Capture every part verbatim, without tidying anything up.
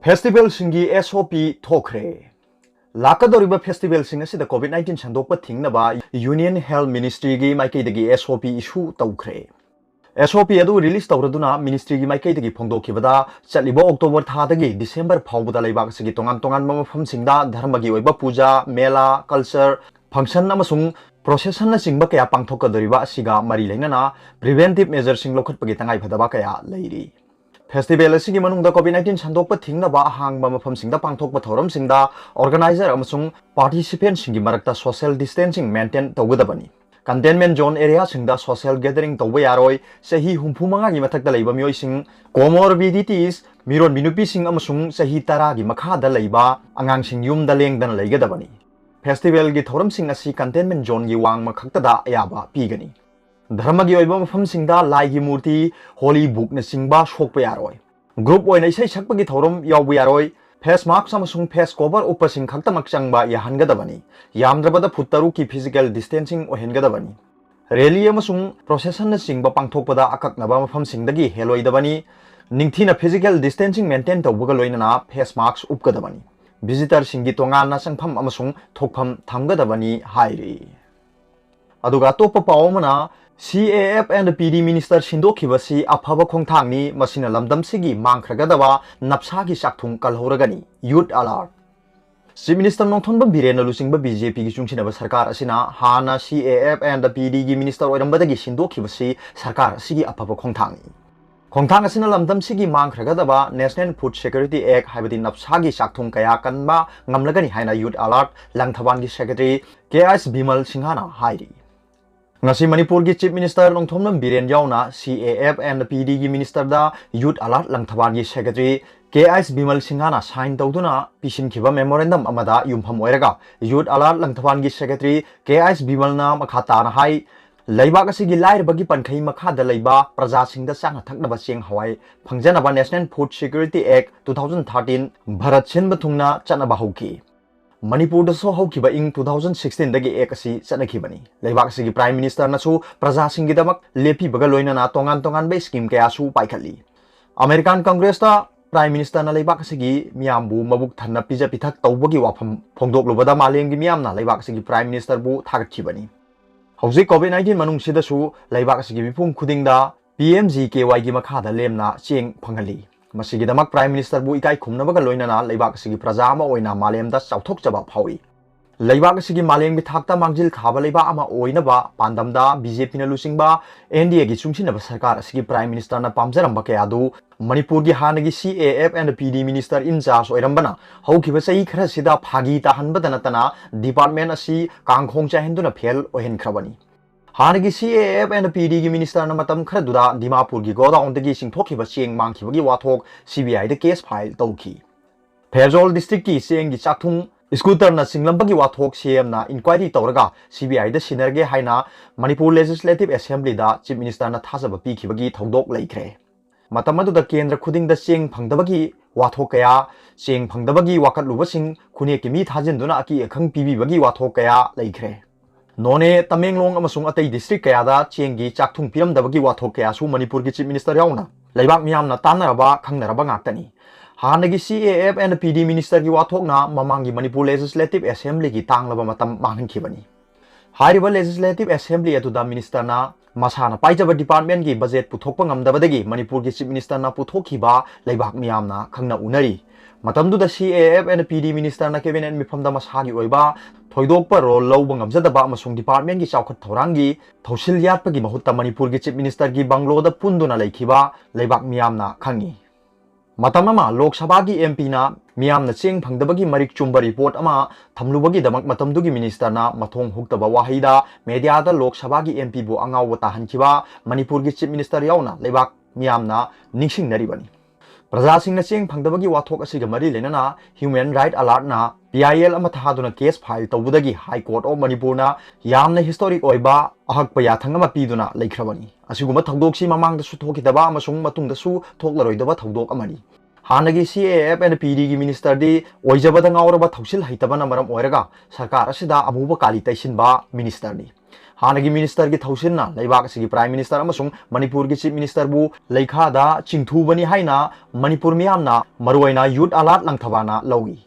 ꯐꯦꯁꯇꯤꯚꯦꯜꯁꯤꯡꯒꯤ S O P ꯊꯣꯛꯈ꯭ꯔꯦ꯫ ꯂꯥꯛꯀꯗꯧꯔꯤꯕ ꯐꯦꯁꯇꯤꯚꯦꯜꯁꯤꯡ ꯑꯁꯤꯗ COVID nineteen ꯁꯟꯗꯣꯛꯄ ꯊꯤꯡꯅꯕ Union Health Ministryꯒꯤ ꯃꯥꯏꯀꯩꯗꯒꯤ S O P issue ꯇꯧꯈ꯭ꯔꯦ꯫ S O P ꯑꯗꯨ release ꯇꯧꯔꯗꯨꯅ ministryꯒꯤ ꯃꯥꯏꯀꯩꯗꯒꯤ ꯐꯣꯡꯗꯣꯛꯈꯤꯕꯗ, ꯆꯠꯂꯤꯕ October ꯊꯥꯗꯒꯤ December ꯐꯥꯎꯕꯗ ꯂꯩꯕꯥꯛ ꯑꯁꯤꯒꯤ ꯇꯣꯉꯥꯟ ꯇꯣꯉꯥꯟꯕ ꯃꯐꯝꯁꯤꯡꯗ ꯙꯔꯃꯒꯤ ꯑꯣꯏꯕ ꯄꯨꯖꯥ, ꯃꯦꯂꯥ, culture, function ꯑꯃꯁꯨꯡ processionꯅꯆꯤꯡꯕ ꯀꯌꯥ ꯄꯥꯡꯊꯣꯛꯀꯗꯧꯔꯤꯕ ꯑꯁꯤꯒ ꯃꯔꯤ ꯂꯩꯅꯅ preventive measureꯁꯤꯡ ꯂꯧꯈꯠꯄꯒꯤ ꯇꯉꯥꯏꯐꯗꯕ ꯀꯌꯥ ꯂꯩꯔꯤ꯫ Festival ꯑꯁꯤꯒꯤ ꯃꯅꯨꯡꯗ COVID nineteen ꯁꯟꯗꯣꯛꯄ ꯊꯤꯡꯅꯕ ꯑꯍꯥꯡꯕ ꯃꯐꯝꯁꯤꯡꯗ ꯄꯥꯡꯊꯣꯛꯄ ꯊꯧꯔꯝꯁꯤꯡꯗ organizer ꯑꯃꯁꯨꯡ participantꯁꯤꯡꯒꯤ ꯃꯔꯛꯇ social distancing maintain ꯇꯧꯒꯗꯕꯅꯤ꯫ Containment zone areaꯁꯤꯡꯗ social gathering ꯇꯧꯕ ꯌꯥꯔꯣꯏ꯫ ꯆꯍꯤ ꯍꯨꯝꯐꯨ ꯃꯉꯥꯒꯤ ꯃꯊꯛꯇ ꯂꯩꯕ ꯃꯤꯑꯣꯏꯁꯤꯡ, comorbidities, ꯃꯤꯔꯣꯟꯕꯤ ꯅꯨꯄꯤꯁꯤꯡ ꯑꯃꯁꯨꯡ ꯆꯍꯤ ꯇꯔꯥꯒꯤ ꯃꯈꯥꯗ ꯂꯩꯕ ꯑꯉꯥꯡꯁꯤꯡ ꯌꯨꯝꯗ ꯂꯦꯡꯗꯅ ꯂꯩꯒꯗꯕꯅꯤ꯫ Festivalꯒꯤ ꯊꯧꯔꯝꯁꯤꯡ ꯑꯁꯤ containment zoneꯒꯤ ꯋꯥꯡꯃ ꯈꯛꯇꯗ ꯑꯌꯥꯕ ꯄꯤꯒꯅꯤ꯫ ꯙꯔꯃꯒꯤ ꯑꯣꯏꯕ ꯃꯐꯝꯁꯤꯡꯗ ꯂꯥꯏꯒꯤ ꯃꯨꯔꯇꯤ, holy bookꯅꯆꯤꯡꯕ ꯁꯣꯛꯄ ꯌꯥꯔꯣꯏ꯫ Group ꯑꯣꯏꯅ ꯏꯁꯩ ꯁꯛꯄꯒꯤ ꯊꯧꯔꯝ ꯌꯥꯎꯕ ꯌꯥꯔꯣꯏ꯫ Face mask ꯑꯃꯁꯨꯡ face cover ꯎꯞꯄꯁꯤꯡ ꯈꯛꯇꯃꯛ ꯆꯪꯕ ꯌꯥꯍꯟꯒꯗꯕꯅꯤ꯫ ꯌꯥꯝꯗ꯭ꯔꯕꯗ ꯐꯨꯠ ꯇꯔꯨꯛꯀꯤ physical distancing ꯑꯣꯏꯍꯟꯒꯗꯕꯅꯤ꯫ Rally ꯑꯃꯁꯨꯡ processionꯅꯆꯤꯡꯕ ꯄꯥꯡꯊꯣꯛꯄꯗ ꯑꯀꯛꯅꯕ ꯃꯐꯝꯁꯤꯡꯗꯒꯤ ꯍꯦꯜꯂꯣꯏꯗꯕꯅꯤ꯫ ꯅꯤꯡꯊꯤꯅ physical distancing maintain ꯇꯧꯕꯒ ꯂꯣꯏꯅꯅ face mask ꯎꯞꯀꯗꯕꯅꯤ꯫ Visitorꯁꯤꯡꯒꯤ ꯇꯣꯉꯥꯟꯅ ꯆꯪꯐꯝ ꯑꯃꯁꯨꯡ ꯊꯣꯛꯐꯝ ꯊꯝꯒꯗꯕꯅꯤ ꯍꯥꯏꯔꯤ꯫ ꯑꯗꯨꯒ ꯑꯇꯣꯞꯄ ꯄꯥꯎ ꯑꯃꯅ, C A F and P D minister ꯁꯤꯟꯗꯣꯛꯈꯤꯕꯁꯤ ꯑꯐꯕ ꯈꯣꯡꯊꯥꯡꯅꯤ, ꯃꯁꯤꯅ ꯂꯝꯗꯝꯁꯤꯒꯤ ꯃꯥꯡꯈ꯭ꯔꯒꯗꯕ ꯅꯞꯁꯥꯒꯤ ꯆꯥꯛꯊꯨꯡ ꯀꯜꯍꯧꯔꯒꯅꯤ꯫ Youth alert꯫ Chief Minister Nongthombam ꯕꯤꯔꯦꯟꯅ ꯂꯨꯆꯤꯡꯕ B J Pꯒꯤ ꯆꯨꯡꯁꯤꯟꯅꯕ ꯁꯔꯀꯥꯔ ꯑꯁꯤꯅ ꯍꯥꯟꯅ C A F and P Dꯒꯤ minister ꯑꯣꯏꯔꯝꯕꯗꯒꯤ ꯁꯤꯟꯗꯣꯛꯈꯤꯕꯁꯤ ꯁꯔꯀꯥꯔ ꯑꯁꯤꯒꯤ ꯑꯐꯕ ꯈꯣꯡꯊꯥꯡꯅꯤ꯫ ꯈꯣꯡꯊꯥꯡ ꯑꯁꯤꯅ ꯂꯝꯗꯝꯁꯤꯒꯤ ꯃꯥꯡꯈ꯭ꯔꯒꯗꯕ National Food Security Act, ꯍꯥꯏꯕꯗꯤ ꯅꯞꯁꯥꯒꯤ ꯆꯥꯛꯊꯨꯡ ꯀꯌꯥ ꯀꯟꯕ ꯉꯝꯂꯒꯅꯤ ꯍꯥꯏꯅ Youth Alert ꯂꯪꯊꯕꯥꯜꯒꯤ secretary K S Bimal ꯁꯤꯡꯍꯅ ꯍꯥꯏꯔꯤ꯫ ꯉꯁꯤ ꯃꯅꯤꯄꯨꯔꯒꯤ Chief Minister ꯅꯣꯡꯊꯣꯝꯕꯝ ꯕꯤꯔꯦꯟ ꯌꯥꯎꯅ C A F and P Dꯒꯤ ministerꯗ Youth Alert ꯂꯪꯊꯕꯥꯜꯒꯤ secretary K S Bimal ꯁꯤꯡꯍꯅ sign ꯇꯧꯗꯨꯅ ꯄꯤꯁꯤꯟꯈꯤꯕ memorandum ꯑꯃꯗ ꯌꯨꯝꯐꯝ ꯑꯣꯏꯔꯒ Youth Alert ꯂꯪꯊꯕꯥꯜꯒꯤ secretary K S ꯕꯤꯃꯜꯅ ꯃꯈꯥ ꯇꯥꯅ ꯍꯥꯏ, ꯂꯩꯕꯥꯛ ꯑꯁꯤꯒꯤ ꯂꯥꯏꯔꯕꯒꯤ ꯄꯟꯈꯩ ꯃꯈꯥꯗ ꯂꯩꯕ ꯄ꯭ꯔꯖꯥꯁꯤꯡꯗ ꯆꯥꯅ ꯊꯛꯅꯕ ꯆꯦꯡ ꯍꯋꯥꯏ ꯐꯪꯖꯅꯕ National Food Security Act two thousand thirteen Bharat ꯁꯤꯟꯕ ꯊꯨꯡꯅ ꯆꯠꯅꯕ ꯍꯧꯈꯤ꯫ ꯃꯅꯤꯄꯨꯔꯗꯁꯨ ꯍꯧꯈꯤꯕ ꯏꯪ two thousand sixteenꯗꯒꯤ act ꯑꯁꯤ ꯆꯠꯅꯈꯤꯕꯅꯤ꯫ ꯂꯩꯕꯥꯛ ꯑꯁꯤꯒꯤ Prime Ministerꯅꯁꯨ ꯄ꯭ꯔꯖꯥꯁꯤꯡꯒꯤꯗꯃꯛ ꯂꯦꯞꯄꯤꯕꯒ ꯂꯣꯏꯅꯅ ꯇꯣꯉꯥꯟ ꯇꯣꯉꯥꯟꯕ scheme ꯀꯌꯥꯁꯨ ꯄꯥꯏꯈꯠꯂꯤ꯫ American Congressꯇ Prime Ministerꯅ ꯂꯩꯕꯥꯛ ꯑꯁꯤꯒꯤ ꯃꯤꯌꯥꯝꯕꯨ ꯃꯕꯨꯛ ꯊꯟꯅ ꯄꯤꯖ ꯄꯤꯊꯛ ꯇꯧꯕꯒꯤ ꯋꯥꯐꯝ ꯐꯣꯡꯗꯣꯛꯂꯨꯕꯗ ꯃꯥꯂꯦꯝꯒꯤ ꯃꯤꯌꯥꯝꯅ ꯂꯩꯕꯥꯛ ꯑꯁꯤꯒꯤ Prime Ministerꯕꯨ ꯊꯥꯒꯠꯈꯤꯕꯅꯤ꯫ ꯍꯧꯖꯤꯛ COVID nineteen ꯃꯅꯨꯡꯁꯤꯗꯁꯨ ꯂꯩꯕꯥꯛ ꯑꯁꯤꯒꯤ ꯃꯤꯄꯨꯝ ꯈꯨꯗꯤꯡꯗ P M G K Yꯒꯤ ꯃꯈꯥꯗ ꯂꯦꯝꯅ ꯆꯦꯡ ꯐꯪꯍꯜꯂꯤ꯫ ꯃꯁꯤꯒꯤꯗꯃꯛ Prime Ministerꯕꯨ ꯏꯀꯥꯏ ꯈꯨꯝꯅꯕꯒ ꯂꯣꯏꯅꯅ ꯂꯩꯕꯥꯛ ꯑꯁꯤꯒꯤ ꯄ꯭ꯔꯖꯥ ꯑꯃ ꯑꯣꯏꯅ ꯃꯥꯂꯦꯝꯗ ꯆꯥꯎꯊꯣꯛꯆꯕ ꯐꯥꯎꯏ꯫ ꯂꯩꯕꯥꯛ ꯑꯁꯤꯒꯤ ꯃꯥꯂꯦꯝꯒꯤ ꯊꯥꯛꯇ ꯃꯥꯡꯖꯤꯜ ꯊꯥꯕ ꯂꯩꯕꯥꯛ ꯑꯃ ꯑꯣꯏꯅꯕ ꯄꯥꯟꯗꯝꯗ BJPꯅ ꯂꯨꯆꯤꯡꯕ NDAꯒꯤ ꯆꯨꯡꯁꯤꯟꯅꯕ ꯁꯔꯀꯥꯔ ꯑꯁꯤꯒꯤ Prime Ministerꯅ ꯄꯥꯝꯖꯔꯝꯕ ꯀꯌꯥ ꯑꯗꯨ ꯃꯅꯤꯄꯨꯔꯒꯤ ꯍꯥꯟꯅꯒꯤ C A F and P D Minister in charge ꯑꯣꯏꯔꯝꯕꯅ ꯍꯧꯈꯤꯕ ꯆꯍꯤ ꯈꯔꯁꯤꯗ ꯐꯥꯒꯤ ꯇꯥꯍꯟꯕꯗ ꯅꯠꯇꯅ department ꯑꯁꯤ ꯀꯥꯡꯈꯣꯡ ꯆꯥꯏꯍꯟꯗꯨꯅ fail ꯑꯣꯏꯍꯟꯈ꯭ꯔꯕꯅꯤ꯫ ꯍꯥꯟꯅꯒꯤ C A F and P Dꯒꯤ Ministerꯅ ꯃꯇꯝ ꯈꯔꯗꯨꯗ ꯗꯤꯃꯥꯄꯨꯔꯒꯤ godownꯗꯒꯤ ꯆꯤꯡꯊꯣꯛꯈꯤꯕ ꯆꯦꯡ ꯃꯥꯡꯈꯤꯕꯒꯤ ꯋꯥꯊꯣꯛ CBIꯗ case file ꯇꯧꯈꯤ꯫ ꯐꯦꯔꯖꯣꯜ districtꯀꯤ ꯆꯦꯡꯒꯤ ꯆꯥꯛꯊꯨꯡ scooterꯅ ꯆꯤꯡꯂꯝꯕꯒꯤ ꯋꯥꯊꯣꯛ CMꯅ inquiry ꯇꯧꯔꯒ CBIꯗ ꯁꯤꯟꯅꯔꯒꯦ ꯍꯥꯏꯅ ꯃꯅꯤꯄꯨꯔ Legislative Assemblyꯗ Chief Ministerꯅ ꯊꯥꯖꯕ ꯄꯤꯈꯤꯕꯒꯤ ꯊꯧꯗꯣꯛ ꯂꯩꯈ꯭ꯔꯦ꯫ ꯃꯇꯝ ꯑꯗꯨꯗ ꯀꯦꯟꯗ꯭ꯔ ꯈꯨꯗꯤꯡꯗ ꯆꯦꯡ ꯐꯪꯗꯕꯒꯤ ꯋꯥꯊꯣꯛ ꯀꯌꯥ, ꯆꯦꯡ ꯐꯪꯗꯕꯒꯤ ꯋꯥꯀꯠꯂꯨꯕꯁꯤꯡ ꯈꯨꯟꯅꯦꯛꯀꯤ ꯃꯤ ꯊꯥꯖꯤꯟꯗꯨꯅ ꯑꯀꯤ ꯑꯈꯪ ꯄꯤꯕꯤꯕꯒꯤ ꯋꯥꯊꯣꯛ ꯀꯌꯥ ꯂꯩꯈ꯭ꯔꯦ꯫ ꯅꯣꯅꯦ, ꯇꯃꯦꯡꯂꯣꯡ ꯑꯃꯁꯨꯡ ꯑꯇꯩ district ꯀꯌꯥꯗ ꯆꯦꯡꯒꯤ ꯆꯥꯛꯊꯨꯡ ꯄꯤꯔꯝꯗꯕꯒꯤ ꯋꯥꯊꯣꯛ ꯀꯌꯥꯁꯨ ꯃꯅꯤꯄꯨꯔꯒꯤ Chief Minister ꯌꯥꯎꯅ ꯂꯩꯕꯥꯛ ꯃꯤꯌꯥꯝꯅ ꯇꯥꯟꯅꯔꯕ, ꯈꯪꯅꯔꯕ ꯉꯥꯛꯇꯅꯤ꯫ ꯍꯥꯟꯅꯒꯤ C A F and P D Ministerꯒꯤ ꯋꯥꯊꯣꯛꯅ ꯃꯃꯥꯡꯒꯤ ꯃꯅꯤꯄꯨꯔ Legislative Assemblyꯒꯤ ꯇꯥꯡꯂꯕ ꯃꯇꯝ ꯃꯥꯡꯍꯟꯈꯤꯕꯅꯤ꯫ ꯍꯥꯏꯔꯤꯕ Legislative Assembly ꯑꯗꯨꯗ Ministerꯅ ꯃꯁꯥꯅ ꯄꯥꯏꯖꯕ departmentꯀꯤ budget ꯄꯨꯊꯣꯛꯄ ꯉꯝꯗꯕꯗꯒꯤ ꯃꯅꯤꯄꯨꯔꯒꯤ Chief Ministerꯅ ꯄꯨꯊꯣꯛꯈꯤꯕ ꯂꯩꯕꯥꯛ ꯃꯤꯌꯥꯝꯅ ꯈꯪꯅ ꯎꯅꯔꯤ꯫ ꯃꯇꯝꯗꯨꯗ C A F and P D Ministerꯅ cabinet ꯃꯤꯐꯝꯗ ꯃꯁꯥꯒꯤ ꯑꯣꯏꯕ ꯊꯣꯏꯗꯣꯛꯄ role ꯂꯧꯕ ꯉꯝꯖꯗꯕ ꯑꯃꯁꯨꯡ departmentꯀꯤ ꯆꯥꯎꯈꯠ ꯊꯧꯔꯥꯡꯒꯤ ꯊꯧꯁꯤꯜ ꯌꯥꯠꯄꯒꯤ ꯃꯍꯨꯠꯇ ꯃꯅꯤꯄꯨꯔꯒꯤ Chief Ministerꯒꯤ ꯕꯪꯒ꯭ꯂꯣꯗ ꯄꯨꯟꯗꯨꯅ ꯂꯩꯈꯤꯕ ꯂꯩꯕꯥꯛ ꯃꯤꯌꯥꯝꯅ ꯈꯪꯉꯤ꯫ ꯃꯇꯝ ꯑꯃ ꯂꯣꯛ ꯁꯚꯥꯒꯤ MPꯅ ꯃꯤꯌꯥꯝꯅ ꯆꯦꯡ ꯐꯪꯗꯕꯒꯤ ꯃꯔꯤꯛ ꯆꯨꯝꯕ report ꯑꯃ ꯊꯝꯂꯨꯕꯒꯤꯗꯃꯛ ꯃꯇꯝꯗꯨꯒꯤ Ministerꯅ ꯃꯊꯣꯡ ꯍꯨꯛꯇꯕ ꯋꯥꯍꯩꯗ mediaꯗ ꯂꯣꯛ ꯁꯚꯥꯒꯤ MPꯕꯨ ꯑꯉꯥꯎꯕ ꯇꯥꯍꯟꯈꯤꯕ ꯃꯅꯤꯄꯨꯔꯒꯤ Chief Minister ꯌꯥꯎꯅ ꯂꯩꯕꯥꯛ ꯃꯤꯌꯥꯝꯅ ꯅꯤꯡꯁꯤꯡꯅꯔꯤꯕꯅꯤ꯫ ꯄ꯭ꯔꯖꯥꯁꯤꯡꯅ ꯆꯦꯡ ꯐꯪꯗꯕꯒꯤ ꯋꯥꯊꯣꯛ ꯑꯁꯤꯒ ꯃꯔꯤ ꯂꯩꯅꯅ Human Right Alertꯅ P I L ꯑꯃ ꯊꯥꯗꯨꯅ case file ꯇꯧꯕꯗꯒꯤ High Court of ꯃꯅꯤꯄꯨꯔꯅ ꯌꯥꯝꯅ historic ꯑꯣꯏꯕ ꯑꯍꯛꯄ ꯌꯥꯊꯪ ꯑꯃ ꯄꯤꯗꯨꯅ ꯂꯩꯈ꯭ꯔꯕꯅꯤ꯫ ꯑꯁꯤꯒꯨꯝꯕ ꯊꯧꯗꯣꯛꯁꯤ ꯃꯃꯥꯡꯗꯁꯨ ꯊꯣꯛꯈꯤꯗꯕ ꯑꯃꯁꯨꯡ ꯃꯇꯨꯡꯗꯁꯨ ꯊꯣꯛꯂꯔꯣꯏꯗꯕ ꯊꯧꯗꯣꯛ ꯑꯃꯅꯤ꯫ ꯍꯥꯟꯅꯒꯤ C A F and P Dꯒꯤ Ministerꯗꯤ ꯑꯣꯏꯖꯕꯗ ꯉꯥꯎꯔꯕ ꯊꯧꯁꯤꯜ ꯍꯩꯇꯕꯅ ꯃꯔꯝ ꯑꯣꯏꯔꯒ ꯁꯔꯀꯥꯔ ꯑꯁꯤꯗ ꯑꯃꯨꯕ ꯀꯥꯂꯤ ꯇꯩꯁꯤꯟꯕ Ministerꯅꯤ꯫ ꯍꯥꯟꯅꯒꯤ ministerꯒꯤ ꯊꯧꯁꯤꯟꯅ ꯂꯩꯕꯥꯛ ꯑꯁꯤꯒꯤ Prime Minister ꯑꯃꯁꯨꯡ ꯃꯅꯤꯄꯨꯔꯒꯤ Chief Ministerꯕꯨ ꯂꯩꯈꯥꯗ ꯆꯤꯡꯊꯨꯕꯅꯤ ꯍꯥꯏꯅ ꯃꯅꯤꯄꯨꯔ ꯃꯤꯌꯥꯝꯅ, ꯃꯔꯨꯑꯣꯏꯅ youth alert ꯂꯪꯊꯕꯥꯜꯅ ꯂꯧꯏ꯫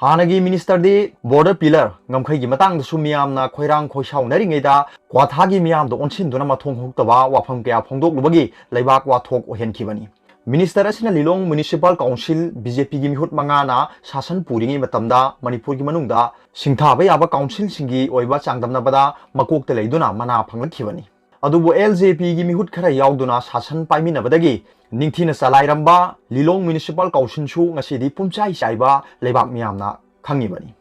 ꯍꯥꯟꯅꯒꯤ ministerꯗꯤ border pillar ꯉꯝꯈꯩꯒꯤ ꯃꯇꯥꯡꯗꯁꯨ ꯃꯤꯌꯥꯝꯅ ꯈꯣꯏꯔꯥꯡ ꯈꯣꯏꯁꯥꯎꯅꯔꯤꯉꯩꯗ ꯀ꯭ꯋꯥꯊꯥꯒꯤ ꯃꯤꯌꯥꯝꯗ ꯑꯣꯟꯁꯤꯟꯗꯨꯅ ꯃꯊꯣꯡ ꯍꯨꯛꯇꯕ ꯋꯥꯐꯝ ꯀꯌꯥ ꯐꯣꯡꯗꯣꯛꯂꯨꯕꯒꯤ ꯂꯩꯕꯥꯛ ꯋꯥꯊꯣꯛ ꯑꯣꯏꯍꯟꯈꯤꯕꯅꯤ꯫ Minister ꯑꯁꯤꯅ ꯂꯤꯂꯣꯡ Municipal Council BJPꯒꯤ ꯃꯤꯍꯨꯠ ꯃꯉꯥꯅ ꯁꯥꯁꯟ ꯄꯨꯔꯤꯉꯩ ꯃꯇꯝꯗ ꯃꯅꯤꯄꯨꯔꯒꯤ ꯃꯅꯨꯡꯗ ꯁꯤꯡꯊꯥꯕ ꯌꯥꯕ councilꯁꯤꯡꯒꯤ ꯑꯣꯏꯕ ꯆꯥꯡꯗꯝꯅꯕꯗ ꯃꯀꯣꯛꯇ ꯂꯩꯗꯨꯅ ꯃꯅꯥ ꯐꯪꯂꯛꯈꯤꯕꯅꯤ꯫ ꯑꯗꯨꯕꯨ LJPꯒꯤ ꯃꯤꯍꯨꯠ ꯈꯔ ꯌꯥꯎꯗꯨꯅ ꯁꯥꯁꯟ ꯄꯥꯏꯃꯤꯟꯅꯕꯗꯒꯤ ꯅꯤꯡꯊꯤꯅ ꯆꯂꯥꯏꯔꯝꯕ ꯂꯤꯂꯣꯡ Municipal Councilꯁꯨ ꯉꯁꯤꯗꯤ ꯄꯨꯝꯆꯥꯏ ꯆꯥꯏꯕ ꯂꯩꯕꯥꯛ ꯃꯤꯌꯥꯝꯅ ꯈꯪꯉꯤꯕꯅꯤ꯫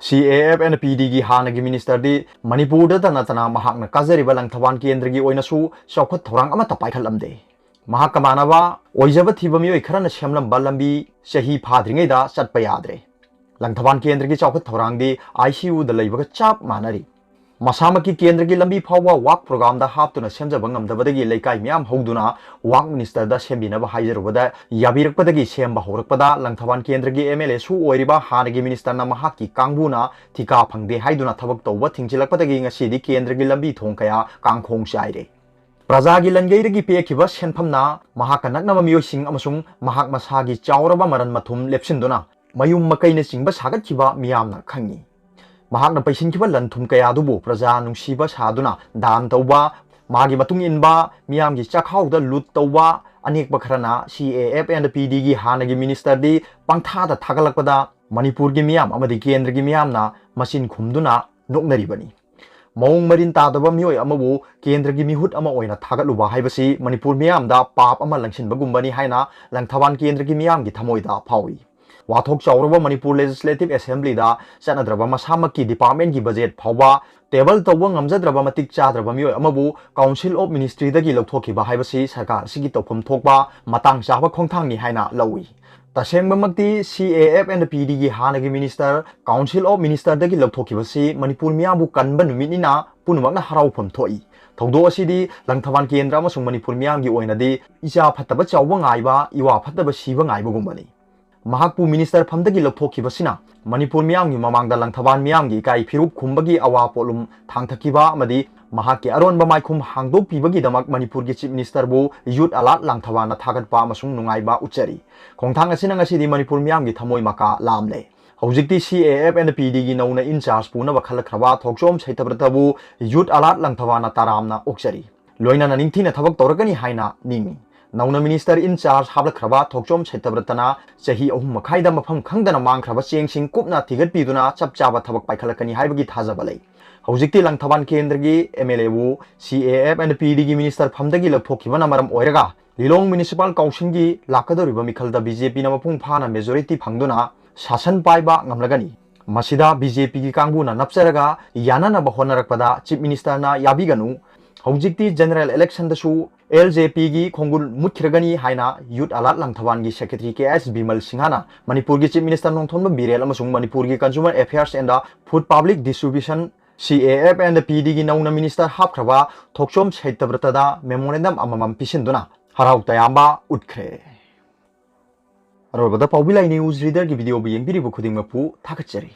CAF and PDꯒꯤ ꯍꯥꯟꯅꯒꯤ ministerꯗꯤ ꯃꯅꯤꯄꯨꯔꯗꯇ ꯅꯠꯇꯅ ꯃꯍꯥꯛꯅ ꯀꯥꯖꯔꯤꯕ ꯂꯪꯊꯕꯥꯜ ꯀꯦꯟꯗ꯭ꯔꯒꯤ ꯑꯣꯏꯅꯁꯨ ꯆꯥꯎꯈꯠ ꯊꯧꯔꯥꯡ ꯑꯃꯠꯇ ꯄꯥꯏꯈꯠꯂꯝꯗꯦ꯫ ꯃꯍꯥꯛꯀ ꯃꯥꯟꯅꯕ ꯑꯣꯏꯖꯕ ꯊꯤꯕ ꯃꯤꯑꯣꯏ ꯈꯔꯅ ꯁꯦꯝꯂꯝꯕ ꯂꯝꯕꯤ ꯆꯍꯤ ꯐꯥꯗ꯭ꯔꯤꯉꯩꯗ ꯆꯠꯄ ꯌꯥꯗ꯭ꯔꯦ꯫ ꯂꯪꯊꯕꯥꯜ ꯀꯦꯟꯗ꯭ꯔꯒꯤ ꯆꯥꯎꯈꯠ ꯊꯧꯔꯥꯡꯗꯤ ICUꯗ ꯂꯩꯕꯒ ꯆꯞ ꯃꯥꯟꯅꯔꯤ꯫ ꯃꯁꯥꯃꯛꯀꯤ ꯀꯦꯟꯗ꯭ꯔꯒꯤ ꯂꯝꯕꯤ ꯐꯥꯎꯕ work programꯗ ꯍꯥꯞꯇꯨꯅ ꯁꯦꯝꯖꯕ ꯉꯝꯗꯕꯗꯒꯤ ꯂꯩꯀꯥꯏ ꯃꯤꯌꯥꯝ ꯍꯧꯗꯨꯅ work ministerꯗ ꯁꯦꯝꯕꯤꯅꯕ ꯍꯥꯏꯖꯔꯨꯕꯗ ꯌꯥꯕꯤꯔꯛꯄꯗꯒꯤ ꯁꯦꯝꯕ ꯍꯧꯔꯛꯄꯗ ꯂꯪꯊꯕꯥꯜ ꯀꯦꯟꯗ꯭ꯔꯒꯤ MLAꯁꯨ ꯑꯣꯏꯔꯤꯕ ꯍꯥꯟꯅꯒꯤ ministerꯅ ꯃꯍꯥꯛꯀꯤ ꯀꯥꯡꯕꯨꯅ ꯊꯤꯀꯥ ꯐꯪꯗꯦ ꯍꯥꯏꯗꯨꯅ ꯊꯕꯛ ꯇꯧꯕ ꯊꯤꯡꯖꯤꯜꯂꯛꯄꯗꯒꯤ ꯉꯁꯤꯗꯤ ꯀꯦꯟꯗ꯭ꯔꯒꯤ ꯂꯝꯕꯤ ꯊꯣꯡ ꯀꯌꯥ ꯀꯥꯡꯈꯣꯡ ꯆꯥꯏꯔꯦ꯫ ꯄ꯭ꯔꯖꯥꯒꯤ ꯂꯟꯒꯩꯗꯒꯤ ꯄꯤꯔꯛꯈꯤꯕ ꯁꯦꯟꯐꯝꯅ ꯃꯍꯥꯛꯀ ꯅꯛꯅꯕ ꯃꯤꯑꯣꯏꯁꯤꯡ ꯑꯃꯁꯨꯡ ꯃꯍꯥꯛ ꯃꯁꯥꯒꯤ ꯆꯥꯎꯔꯕ ꯃꯔꯟ ꯃꯊꯨꯝ ꯂꯦꯞꯁꯤꯟꯗꯨꯅ ꯃꯌꯨꯝ ꯃꯀꯩꯅꯆꯤꯡꯕ ꯁꯥꯒꯠꯈꯤꯕ ꯃꯤꯌꯥꯝꯅ ꯈꯪꯉꯤ꯫ ꯃꯍꯥꯛꯅ ꯄꯩꯁꯤꯟꯈꯤꯕ ꯂꯟ ꯊꯨꯝ ꯀꯌꯥ ꯑꯗꯨꯕꯨ ꯄ꯭ꯔꯖꯥ ꯅꯨꯡꯁꯤꯕ ꯁꯥꯗꯨꯅ ꯗꯥꯟ ꯇꯧꯕ, ꯃꯥꯒꯤ ꯃꯇꯨꯡ ꯏꯟꯕ ꯃꯤꯌꯥꯝꯒꯤ ꯆꯥꯛꯈꯥꯎꯗ ꯂꯨꯠ ꯇꯧꯕ, ꯑꯅꯦꯛꯄ ꯈꯔꯅ CAF and PDꯒꯤ ꯍꯥꯟꯅꯒꯤ ministerꯗꯤ ꯄꯪꯊꯥꯗ ꯊꯥꯒꯠꯂꯛꯄꯗ ꯃꯅꯤꯄꯨꯔꯒꯤ ꯃꯤꯌꯥꯝ ꯑꯃꯗꯤ ꯀꯦꯟꯗ꯭ꯔꯒꯤ ꯃꯤꯌꯥꯝꯅ ꯃꯆꯤꯟ ꯈꯨꯝꯗꯨꯅ ꯅꯣꯛꯅꯔꯤꯕꯅꯤ꯫ ꯃꯑꯣꯡ ꯃꯔꯤꯟ ꯇꯥꯗꯕ ꯃꯤꯑꯣꯏ ꯑꯃꯕꯨ ꯀꯦꯟꯗ꯭ꯔꯒꯤ ꯃꯤꯍꯨꯠ ꯑꯃ ꯑꯣꯏꯅ ꯊꯥꯒꯠꯂꯨꯕ ꯍꯥꯏꯕꯁꯤ ꯃꯅꯤꯄꯨꯔ ꯃꯤꯌꯥꯝꯗ ꯄꯥꯞ ꯑꯃ ꯂꯪꯁꯤꯟꯕꯒꯨꯝꯕꯅꯤ ꯍꯥꯏꯅ ꯂꯪꯊꯕꯥꯜ ꯀꯦꯟꯗ꯭ꯔꯒꯤ ꯃꯤꯌꯥꯝꯒꯤ ꯊꯃꯣꯏꯗ ꯐꯥꯎꯏ꯫ ꯋꯥꯊꯣꯛ ꯆꯥꯎꯔꯕ ꯃꯅꯤꯄꯨꯔ Legislative Assemblyꯗ ꯆꯠꯅꯗ꯭ꯔꯕ ꯃꯁꯥꯃꯛꯀꯤ departmentꯀꯤ budget ꯐꯥꯎꯕ table ꯇꯧꯕ ꯉꯝꯖꯗ꯭ꯔꯕ ꯃꯇꯤꯛ ꯆꯥꯗ꯭ꯔꯕ ꯃꯤꯑꯣꯏ ꯑꯃꯕꯨ Council of Ministryꯗꯒꯤ ꯂꯧꯊꯣꯛꯈꯤꯕ ꯍꯥꯏꯕꯁꯤ ꯁꯔꯀꯥꯔ ꯑꯁꯤꯒꯤ ꯇꯧꯐꯝ ꯊꯣꯛꯄ ꯃꯇꯥꯡ ꯆꯥꯕ ꯈꯣꯡꯊꯥꯡꯅꯤ ꯍꯥꯏꯅ ꯂꯧꯏ꯫ ꯇꯁꯦꯡꯕꯃꯛꯇꯤ CAF and PDꯒꯤ ꯍꯥꯟꯅꯒꯤ minister Council of Ministerꯗꯒꯤ ꯂꯧꯊꯣꯛꯈꯤꯕꯁꯤ ꯃꯅꯤꯄꯨꯔ ꯃꯤꯌꯥꯝꯕꯨ ꯀꯟꯕ ꯅꯨꯃꯤꯠꯅꯤꯅ ꯄꯨꯝꯅꯃꯛꯅ ꯍꯔꯥꯎꯐꯝ ꯊꯣꯛꯏ꯫ ꯊꯧꯗꯣꯛ ꯑꯁꯤꯗꯤ ꯂꯪꯊꯕꯥꯜ ꯀꯦꯟꯗ꯭ꯔ ꯑꯃꯁꯨꯡ ꯃꯅꯤꯄꯨꯔ ꯃꯤꯌꯥꯝꯒꯤ ꯑꯣꯏꯅꯗꯤ ꯏꯆꯥ ꯐꯠꯇꯕ ꯆꯥꯎꯕ ꯉꯥꯏꯕ, ꯏꯋꯥ ꯐꯠꯇꯕ ꯁꯤꯕ ꯉꯥꯏꯕꯒꯨꯝꯕꯅꯤ꯫ ꯃꯍꯥꯛꯄꯨ ꯃꯤꯅꯤꯁꯇꯔ ꯐꯝꯗꯒꯤ ꯂꯧꯊꯣꯛꯈꯤꯕꯁꯤꯅ ꯃꯅꯤꯄꯨꯔ ꯃꯤꯌꯥꯝꯒꯤ ꯃꯃꯥꯡꯗ ꯂꯪꯊꯕꯥꯜ ꯃꯤꯌꯥꯝꯒꯤ ꯏꯀꯥꯏ ꯐꯤꯔꯨꯞ ꯈꯨꯝꯕꯒꯤ ꯑꯋꯥ ꯄꯣꯠꯂꯨꯝ ꯊꯥꯡꯊꯈꯤꯕ ꯑꯃꯗꯤ ꯃꯍꯥꯛꯀꯤ ꯑꯔꯣꯟꯕ ꯃꯥꯏꯈꯨꯝ ꯍꯥꯡꯗꯣꯛꯄꯤꯕꯒꯤꯗꯃꯛ ꯃꯅꯤꯄꯨꯔꯒꯤ ꯆꯤꯐ ꯃꯤꯅꯤꯁꯇꯔꯕꯨ ꯌꯨꯠ ꯑꯂꯥꯠ ꯂꯪꯊꯕꯥꯜꯅ ꯊꯥꯒꯠꯄ ꯑꯃꯁꯨꯡ ꯅꯨꯡꯉꯥꯏꯕ ꯎꯠꯆꯔꯤ꯫ ꯈꯣꯡꯊꯥꯡ ꯑꯁꯤꯅ ꯉꯁꯤꯗꯤ ꯃꯅꯤꯄꯨꯔ ꯃꯤꯌꯥꯝꯒꯤ ꯊꯃꯣꯏ ꯃꯀꯥ ꯂꯥꯝꯂꯦ꯫ ꯍꯧꯖꯤꯛꯇꯤ C A F and P D ꯒꯤ ꯅꯧꯅ ꯏꯟ ꯆꯥꯔꯖ ꯄꯨꯅꯕ ꯈꯜꯂꯛꯈ꯭ꯔꯕ ꯊꯣꯛꯆꯣꯝ ꯁꯩꯇꯕ꯭ꯔꯇꯕꯨ ꯌꯨꯠ ꯑꯂꯥꯠ ꯂꯪꯊꯕꯥꯜꯅ ꯇꯔꯥꯝꯅ ꯑꯣꯛꯆꯔꯤ꯫ ꯂꯣꯏꯅꯅ ꯅꯤꯡꯊꯤꯅ ꯊꯕꯛ ꯇꯧꯔꯛꯀꯅꯤ ꯍꯥꯏꯅ ꯅꯤꯡꯏ꯫ ꯅꯧꯅ ꯃꯤꯅꯤꯁꯇꯔ ꯏꯟ ꯆꯥꯔꯖ ꯍꯥꯞꯂꯛꯈ꯭ꯔꯕ ꯊꯣꯛꯆꯣꯝ ꯁꯩꯇꯕ꯭ꯔꯇꯅ ꯆꯍꯤ ꯑꯍꯨꯝ ꯃꯈꯥꯏꯗ ꯃꯐꯝ ꯈꯪꯗꯅ ꯃꯥꯡꯈ꯭ꯔꯕ ꯆꯦꯡꯁꯤꯡ ꯀꯨꯞꯅ ꯊꯤꯒꯠꯄꯤꯗꯨꯅ ꯆꯞ ꯆꯥꯕ ꯊꯕꯛ ꯄꯥꯏꯈꯠꯂꯛꯀꯅꯤ ꯍꯥꯏꯕꯒꯤ ꯊꯥꯖꯕ ꯂꯩ꯫ ꯍꯧꯖꯤꯛꯇꯤ ꯂꯪꯊꯕꯥꯜ ꯀꯦꯟꯗ꯭ꯔꯒꯤ M L A ꯕꯨ C A F and P D ꯒꯤ ꯃꯤꯅꯤꯁꯇꯔ ꯐꯝꯗꯒꯤ ꯂꯧꯊꯣꯛꯈꯤꯕꯅ ꯃꯔꯝ ꯑꯣꯏꯔꯒ ꯂꯤꯂꯣꯡ ꯃ꯭ꯌꯨꯅꯤꯁꯤꯄꯥꯜ ꯀꯥꯎꯟꯁꯤꯜꯒꯤ ꯂꯥꯛꯀꯗꯧꯔꯤꯕ ꯃꯤꯈꯜꯗ B J P ꯅ ꯃꯄꯨꯡ ꯐꯥꯅ ꯃꯦꯖꯣꯔꯤꯇꯤ ꯐꯪꯗꯨꯅ ꯁꯥꯁꯟ ꯄꯥꯏꯕ ꯉꯝꯂꯒꯅꯤ꯫ ꯃꯁꯤꯗ B J P ꯒꯤ ꯀꯥꯡꯕꯨꯅ ꯅꯞꯆꯔꯒ ꯌꯥꯅꯅꯕ ꯍꯣꯠꯅꯔꯛꯄꯗ ꯆꯤꯐ ꯃꯤꯅꯤꯁꯇꯔꯅ ꯌꯥꯕꯤꯒꯅꯨ꯫ ꯍꯧꯖꯤꯛꯇꯤ ꯖꯦꯅꯔꯦꯜ ꯏꯂꯦꯛꯁꯟꯗꯁꯨ L J P ꯒꯤ ꯈꯣꯡꯒꯨꯜ ꯃꯨꯠꯈ꯭ꯔꯒꯅꯤ ꯍꯥꯏꯅ ꯌꯨꯠ ꯑꯂꯥꯠ ꯂꯪꯊꯕꯥꯜꯒꯤ ꯁꯦꯀ꯭ꯔꯦꯇꯔꯤ K S ꯕꯤꯃꯜ ꯁꯤꯡꯍꯅ ꯃꯅꯤꯄꯨꯔꯒꯤ ꯆꯤꯐ ꯃꯤꯅꯤꯁꯇꯔ ꯅꯣꯡꯊꯣꯝꯕꯝ ꯕꯤꯔꯦꯟ ꯑꯃꯁꯨꯡ ꯃꯅꯤꯄꯨꯔꯒꯤ Consumer Affairs and Food Public Distribution, C A F and P D ꯒꯤ ꯅꯧꯅ ꯃꯤꯅꯤꯁꯇꯔ ꯍꯥꯞꯈ꯭ꯔꯕ ꯊꯣꯛꯆꯣꯝ ꯁꯩꯇꯕ꯭ꯔꯇꯗ ꯃꯦꯃꯣꯔꯦꯟꯗꯝ ꯑꯃꯃꯝ ꯄꯤꯁꯤꯟꯗꯨꯅ ꯍꯔꯥꯎ ꯇꯌꯥꯝꯕ ꯎꯠꯈ꯭ꯔꯦ꯫ ꯑꯔꯣꯏꯕꯗ ꯄꯥꯎꯕꯤ ꯂꯥꯏ ꯅ꯭ꯌꯨꯁ ꯔꯤꯗꯔꯒꯤ ꯚꯤꯗꯤꯑꯣꯕꯨ ꯌꯦꯡꯕꯤꯔꯤꯕ ꯈꯨꯗꯤꯡꯃꯛꯄꯨ ꯊꯥꯒꯠꯆꯔꯤ꯫